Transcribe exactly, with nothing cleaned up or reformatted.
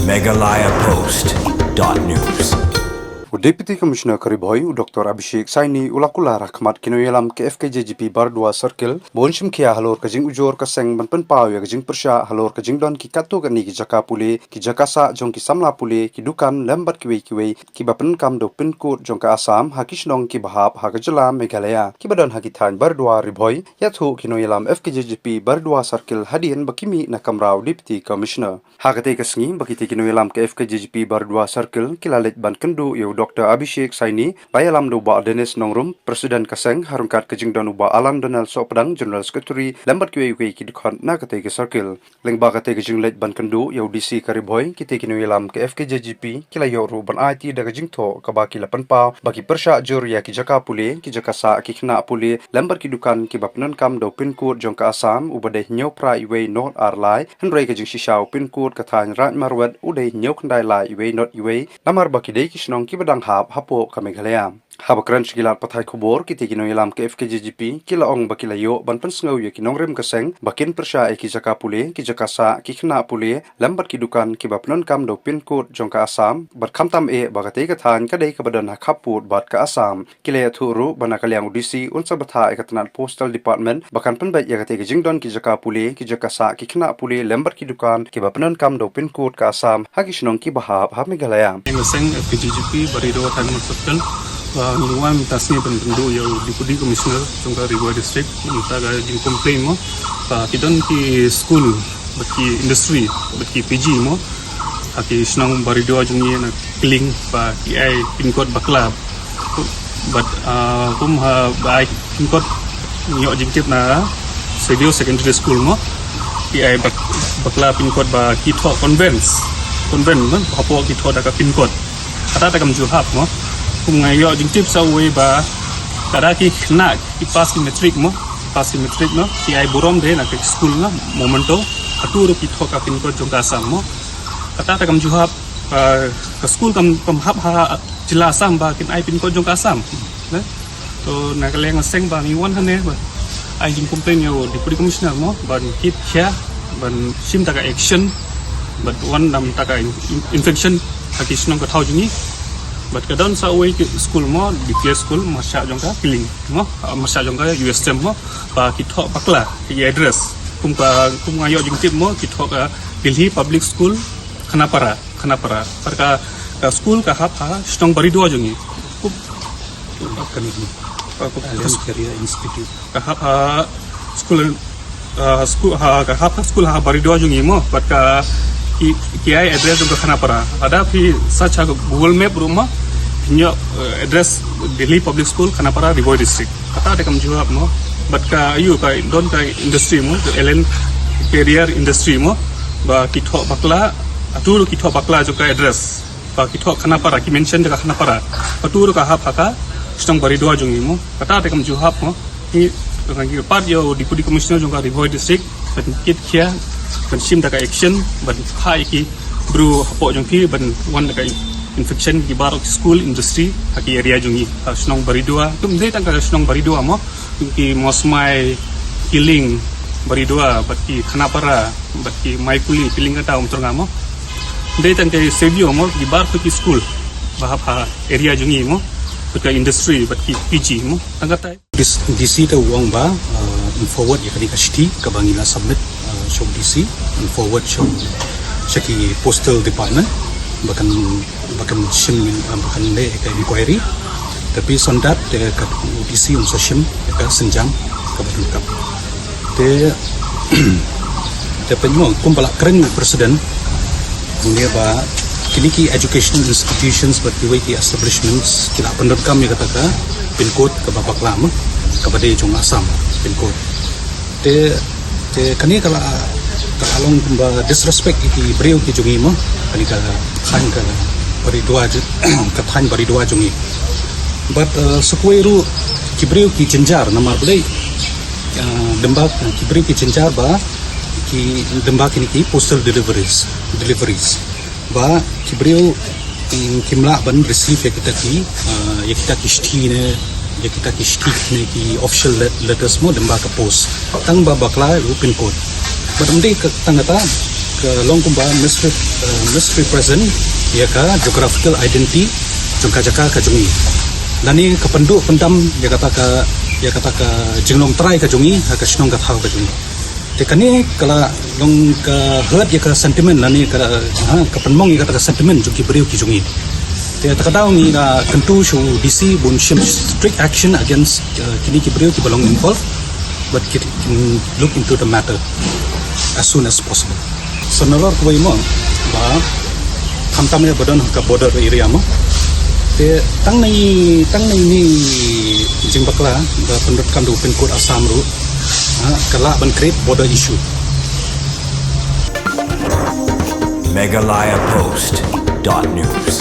Meghalaya Post dot news. U Deputy Commissioner ka Ri Bhoi, u Doctor Abhishek Saini, u la kular ha khmat ki nongïalam ka F K J G P Bardwa Circle ba un shimkhia halor ka jingujor ka seng ban pynpaw ïa ka jingpyrshah halor ka jingdon ki katto katne ki jaka pule, ki jaka sah jong ki samla pule, ki dukan lem bad kiwei kiwei kiba pyndonkam da u pin code jong ka Assam ha ki shnong kiba hap ha ka jylla Meghalaya kiba don ha ki thaiñ Bardwa, Ri Bhoi. Ïathuh ki nongïalam F K J G P Bardwa Circle hadien ba ki mih na kamra u Deputy Commissioner. Ha katei ka sngi ba kitei ki nongïalam ka F K J G P Bardwa Circle ki la leit ban kynduh ïa u Doctor Abhishek Saini, ba ïalam da u Bah Dennis Nongrum, President ka seng, ha ryngkat ka jingdon u Bah Alan Donald Sohpdang, General Secretary, lem bad kiwei kiwei ki dkhot na katei ka circle. Lyngba katei ka jingleit ban kynduh ïa u D C ka Ri Bhoi, kitei ki nongïalam ka F K J G P ki la ïoh ruh ban aiti da ka jingthoh kaba ki la pynpaw ba ki pyrshah jur ïa ki jaka pule, ki jaka sah ki khynnah pule lem bad ki dukan kiba pyndonkam da u pin code jong ka Assam, uba dei hynñiew phra wei nod ar lai, hynrei ka jingshisha u pin code ka thaiñ Raid Marwet u dei hynñiew khyndai lai wei nod wei, namar ba ki dei ki shnong kiba dang hap hapoh ka Meghalaya. Haba kren sha ki lad pathai khubor, kitei ki nongïalam ka F K J G P ki la ong ba ki la ïoh ban pynsngew ïa ki nongrim ka seng ba kin pyrshah ïa ki jaka pule, ki jaka sah, ki khynnah pule lem bad ki dukan kiba pyndonkam da u pin code jong ka Assam, bad khamtam eh ba katei ka thaiñ ka dei kaba don ha khappud bad ka Assam. Ki la ïathuh ruh ba na ka liang u D C un sa bthah ïa ka tnat Postal Department ba kan pynbeit ïa katei ka jingdon ki jaka pule, ki jaka sah, ki khynnah pule lem bad ki dukan kiba pyndonkam da u pin code ka Assam ha ki shnong kiba hap ha Meghalaya. Ïa nga seng F K J G P Bardwa Thaiñ Circle, ba ngi wan mynta sngi ban kynduh ïa u Deputy Commissioner jong ka Ri Bhoi District mynta ka jingcomplain mo, ba ki don ki skul bad ki industry bad ki P G mo ha ki shnong Bardwa jong ngi na Kylling ba ki ai pin code bakla. Bad, ah, kum ha ba ai pin code, ngi ïoh jingtip na Savio Secondary School mo, ki ai bak-, bakla pin code ba ki thoh convent, convent mo, hapoh ki thoh da ka pin code. Kata te kam ju hap mo. Kum nga ïoh jingtip sa uwei ba ka da ki khynnah ki pass ki matric mo, pass ki matric mo, ki ai burom de na ka skul na, memento, hato ruh ki thoh ka pin code jong ka Assam mo. Kata te kam ju hap, ah, ka skul kam, kam hap ha jylla Assam ba kin ai pin code jong ka Assam. Ne? To na ka liang nga seng ba ngi wan hangne ba ai jingcomplain ïa u Deputy Commissioner mo, ban kit khia, ban shim ta ka action, ban wan dang ta ka in-, in-, infection ha ki shnong ka thaw jong ngi. Bad ka don sa uwei ki skul mo, D P S school, marshah jong ka Kylling mo, ah, marshah jong ka U S M mo, ba ki thoh bakla ki address. Kum ka, kum nga ïoh jingtip mo, ki thoh ka Delhi Public School, Khanapara. Khanapara. Bad ka, ka skul ka hap ha shnong Bardwa jong ngi. Kum, kum, kum, kum, Alliance Career Institute. Ka hap ha skul, ah, skul ha, ka hap ha skul ha Bardwa jong ngi mo. Bad ka ki, ki ai address jong ka Khanapara. Lada phi search ha Google Map ruh mo, phin ïoh, eh, address Delhi Public School, Khanapara, Ri Bhoi District. Kata te kam ju hap mo. Bad ka, ïoh ka don ka industry mo, ka Alliance Career Industry mo, ba ki thoh bakla, hato ruh ki thoh bakla jong ka address. Ba ki thoh Khanapara, ki mention da ka Khanapara. Hato ruh ka hap ha ka shnong Bardwa jong ngi mo. Kata te kam ju hap mo. Ngi, ngi pat ïa u Deputy Commissioner jong ka Ri Bhoi District ban kit khia, ban shim ta ka action, ban phah ïa ki briew hapoh jong ki ban wan da ka infection ki baroh ki school, industry ha ki area jong ngi, ha shnong Bardwa. Kum dei tang ka shnong Bardwa mo, ki Mawsmai, Kylling, Bardwa, bad ki Khanapara, bad ki Maipuli, Kylling kata Umturnga mo. Dei tang ka Savio mo, ki baroh ki school ba hap ha area jong ngi mo, bad ka industry, bad ki P G mo. Tang katai. D C te u ong ba, uh, in forward ïa kane ka shithi kaba ngi la submit, uh, sha u D C, in forward sha, sha ki postal department, ba kan, ba kan shim, uh, ba kan leh ka inquiry. Te based on that, te ka u D C un sa shim ïa ka sienjam kaba donkam. Te, te pynmong kumba la kren u president, u ong ba kine ki educational institutions bad kiwei ki establishments ki la pyndonkam ïa kata ka pin code kaba bakla mo, kaba dei jong Assam pin code. Te, te kane ka la, ka la long kumba disrespect ïa ki briew ki jong ngi mo, kane ka thaiñ ka Bardwa, ka thaiñ Bardwa jong ngi. Bad, uh, sa kawei ruh ki briew ki jynjar namar balei, uh, lyngba ki briew ki jynjar ba ki lyngba kine ki postal deliveries, deliveries. Ba ki briew, mm, kim lah ban receive ïa kita ki, uh, ïa kita ki shithi ne, ïa kita ki shithi ne ki official let-, letters mo lyngba ka post. Tang ba bakla u pin code. Bad ym dei ka tang kata, Ka long kumba misrep-, uh, misrepresent ïa ka geographical identity jong ka jaka ka jong ngi. Lane ka pynduh pyndam ïa kata ka, ïa kata ka jinglong trai ka jong ngi ha ka shnong ka thaw ka jong ngi. Te kane ka la long ka hurt ïa ka sentiment lane ka, ha, ka pynmong ïa kata ka sentiment jong ki briew ki jong ngi. Te kata ka daw ngi la kyntu sha u D C ban shim strict action against, uh, kine ki briew kiba long involved, but ki, kin look into the matter as soon as possible. Sa nalor kawei mo ba khamtam ïa ba don ha ka border area mo. Te tang na i, tang na ine i jingbakla ba pyndonkam da u pin code Assam ruh, ha, ka lah ban create border issue. Meghalaya Post dot news.